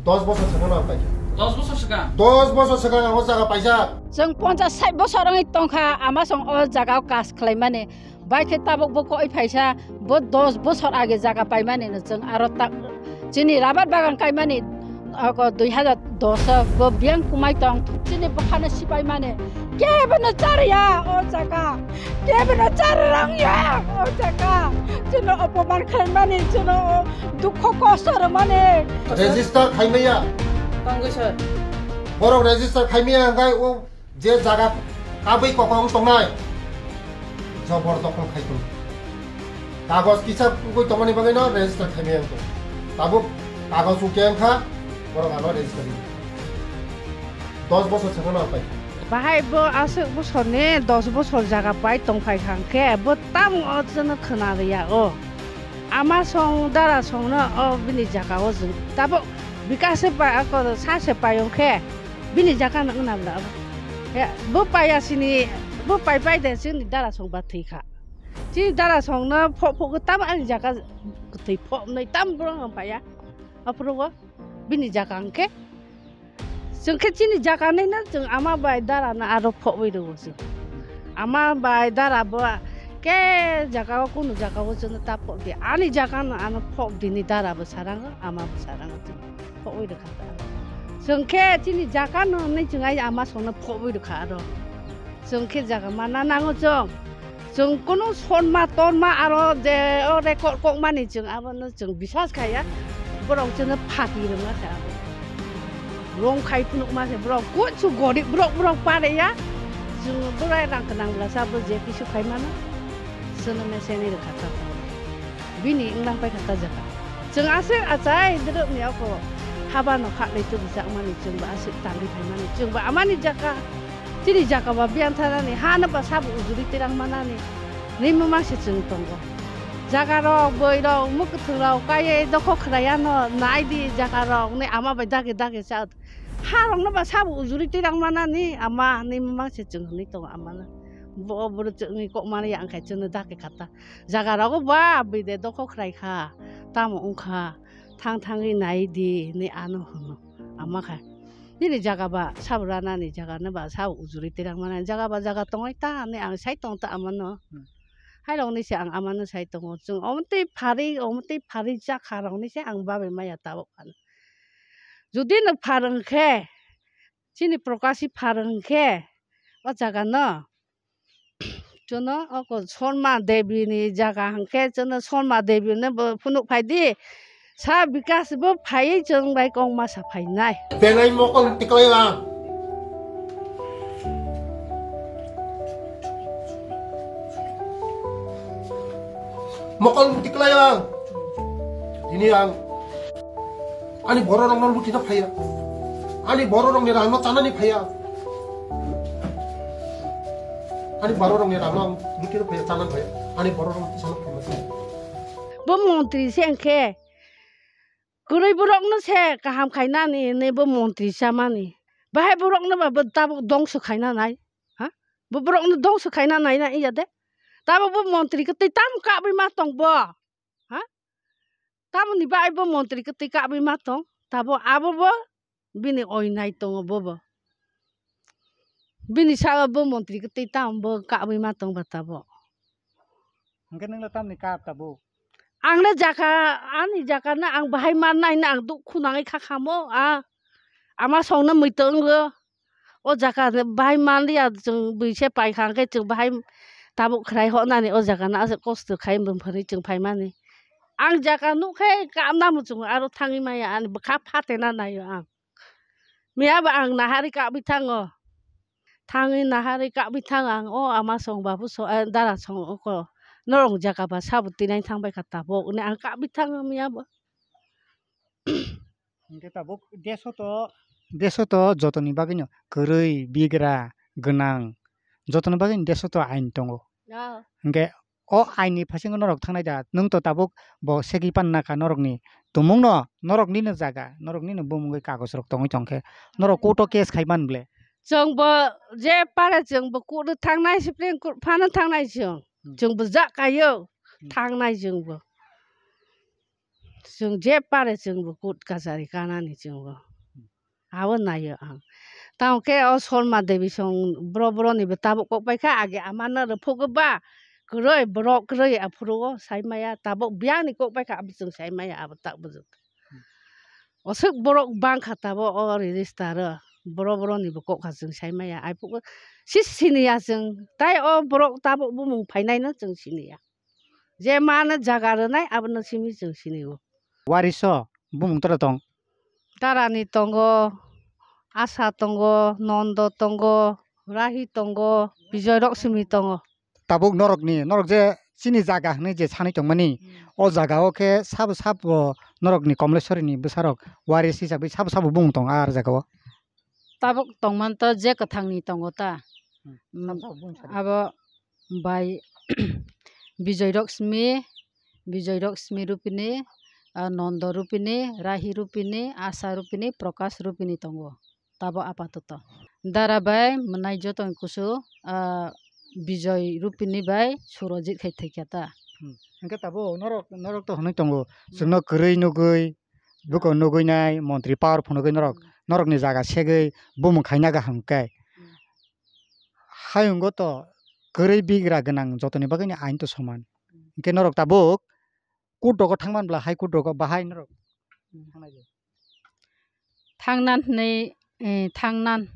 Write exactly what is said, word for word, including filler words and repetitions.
Dos bosor swkang ang paikha. Dos bosor swkang? Dos bosor swkang ang o jaga paijak. Chwng ponchas sait bosor wngwi tongkha, ama song o jaga o kas khlaimani. Bai khe tabuk bo koi phaisa, bo dos bosor age jaga paimani no chwng aro ta-, chini rabar bagan kaimani, ako dui hazar dos o bo biyang kumai tong, chini bwkhano sipaimani. Kebono chariya o jaga, kebono charwrangya o jaga. Chwngno opoman khlaimani, chwngno o dukho kosto rwmani. Register khaimaya. Tongwi sir. Borok register khaimaya hwnkhe o je jaga kabwi kokong tongnai, jobor dokol khai tong. Kagoj kisa wngwi tongmani bagwino register khaimaya wngkha. Tabuk kagoj ukya wngkha, borok ano register. Dos bosor swkang ang pai. Bahai bo aswk bosorni dos bosor jaga pai tongphai kha hwnkhe bo tamo o chwngno khwna rwya o. Ama song dara songno o bini jaga o chwng tabuk bikase pai ako sa se pai hwnkhe bini jaga no wngna bla bo. He, bo paiya sini, bo pai pai de chini dara song ba thwi kha. Chini dara songno phok phok tamo ani jaga kwthwi phok nai tamo borok no paiya. Aphuru o bini jaga hwnkhe. Chwng khe chini jaga nai na chwng ama bai dara no aro phobwi rwo chwng. Ama bai dara bo ke jaga o kunu jaga o chwngno ta phobdi. Ani jaga no ano phobdi ni dara bo sarango, ama bo sarango chwng phobwi rwkha ta. Chwng khe chini jaga no nai chwng ai ama songno phobwi rwkha aro. Chwng khe jaga mana nango chwng. Chwng kunu sonma tonma aro je o record kokmani chwng abono chwng bisas khaiya. Borok chwngno phati rwma khe abo. Rong khai phunukma khe borok kuchu gorib borok borok pareya. Chwng borai rang kwnang blasa bo je kisu khaimano. Chwngno meseni rwkha ta. Bini wnglang pai kha ta jaga. Chwng aswk achai dwrwk ni oko haba no khaklai tubujak mani chwng bo aswk tangwi phaimani chwng bo amani jaga. Chini jaga ba biyang thanani, ha no ba sabo ujuri terang manani. Nini mama se chwng tongo. Jaga rok, bwrwi rok, mwkhwtwng rok, kaiye dokho khlai ano, nai di jaga rok, ni ama bai dagi dagi cha. Ha rok no ba sabo ujuri terang manani, ama nini mama se chwng hwnwi tongo ama no. Bo, bo chwngni kok mani ya wngkha chwngno dagi kha ta. Jaga rogo ba bide dokho khlai kha, tamo wngkha, thang thangwi nai di, ni ano hwno. Ama kha. Nini jaga ba sabo ranani jaga no ba sabo ujuri terang manani jaga ba jaga tongwi ta hinwi ang sai tong ta amano. Hmm. Hai rok ni se ang amano sai tongo. Chwng omo twi phari, omo twi phari jakha rok ni se ang babai maya tabuk ano. Jodi no phar wng khe, chini Prokasi phar wng khe, o jaga no. Chwngno oko Sonma Devi ni jaga hwnkhe chwngno Sonma Devi no bo phunuk phai di. Sa Bikas bo phaiwi chwng bai kok masa phainai. Belai mokol tiklai ang. Mokol tiklai ang. Ini ang. Ani bororokno lukina phaiya. Ani bororokni rangno chanani phaiya. Ani bororokni rangno ang lukina phaiya, chanani phaiya. Ani bororokno chanani phaiya. Bo montri se hwnkhe kwrwi borokno se kaham khainani hinwi bo montri chamani. Bahai borokno ba bo tabuk dongso khaina nai. Ha? Bo borokno dongso khaina nai na iya de. Tabuk bo montri kwtwi tam kabwi ma tong bo. Ha? Tamoni bai bo montri kwtwi kabwi ma tong. Tabo abo bo bini oinai tongo bobo. Bini saka bo montri kwtwi tamo bo kabwi ma tong ba tabo. Hwnkhe nwngno tamni kap tabuk? Ang le jaka, ani jaka no ang bahai mannai no ang dukhu nangwi kha khamo, a, ama songno muitu wngo. O jaga bahai manliya, chwng bwise paikha hwnkhe chwng bahai tabuk khwrai hoknani o jaga no aswk kosto khai bwng phani chwng phaimani. Ang jaga nukhe kapna muchungo aro thangwi maya ani bwkha phatena naio ang. Miyabo ang naharwi kapwi thango. Thangwi naharwi kapwi thango ang o ama song babu song, eh, dara song oko norok jaga ba sabo tinai thangbai kha tabuk hwnwi ang kapwi thango miyabo. Hwnkhe tabuk deso to, deso to jotoni bagwino kwrwi, bigra, gwnang, jotoni bagwino deso to ain tongo. Ah. Hwnkhe o ain ni phaisingno norok thangnai da, nwng to tabuk bo segwi pan nakha norokni tumungno, norok nini jaga, norok nini bumungwi kagoj rok tongwi tongkhe norok court o case khai man ble. Chwng bo je pare chwng bo court o thangnai, Supreme Court phano thangnai chwng. Hmm. Chwng bo jak kaio. Hmm. Thangnai chwng bo. Chwng je pare chwngbo court kachari kanani chwngbo. Abo naio ang. Tamo khe o Solma Devi song bro bro ni bo tabuk kok paikha, age amano rwphuk ba kwrwi borok kwrwi aphuru o sai maya, tabuk biyang ni kok paikha abo chwng sai maya abo tak bujwk. Oswk borok bangkha tabuk o register o bro bro ni bo kok kha chwng sai maya. Ai phuk si siniya chwng tai o borok tabuk bumung phainai no chwng siniya. Je mano jaga rwnai abono simi chwng sini o. Wariso bumung tora tong? Tarani tongo, Asa tongo, Nondo tongo, Rahi tongo, Bijoy Roksimi tongo. Tabuk norokni, norok je chini jaga hwnwi je sanwi tongmani, o jaga o khe sabo sabo norokni Komleswari ni bwsarok waris hisabwi sabo sabo bumung tong ar jaga o? Tabuk tongmani to je kwthangni tongo ta. Hmm. Mm, sabo sabo bumung sadi. Abo bai Bijoy Roksmi, Bijoy Roksmi Rupini, ah, Nondo Rupini, Rahi Rupini, Asa Rupini, Prokash Rupini tongo. Tabo apatoto. Dara bai mwnai jotoni kusu, ah, Bijoy Rupini bai Surojit khai thwikha ta. Hmm. Hwnkhe tabuk norok, norok to hwnwi tongo. Hmm. Chwngno kwrwi nugwi, buko nugwi nai, montri power phunugwi norok, hmm, norokni jaga segwi bumung khaina kaham khe. Hmm. Hayungo to kwrwi bigra gwnang jotoni bagwino ain to soman. Hmm. Hwnkhe norok tabuk court rogo thangman bwla, High Court rogo bahai norok Hmm. thangnai de. Thangnan hwnwi, eh, thangnan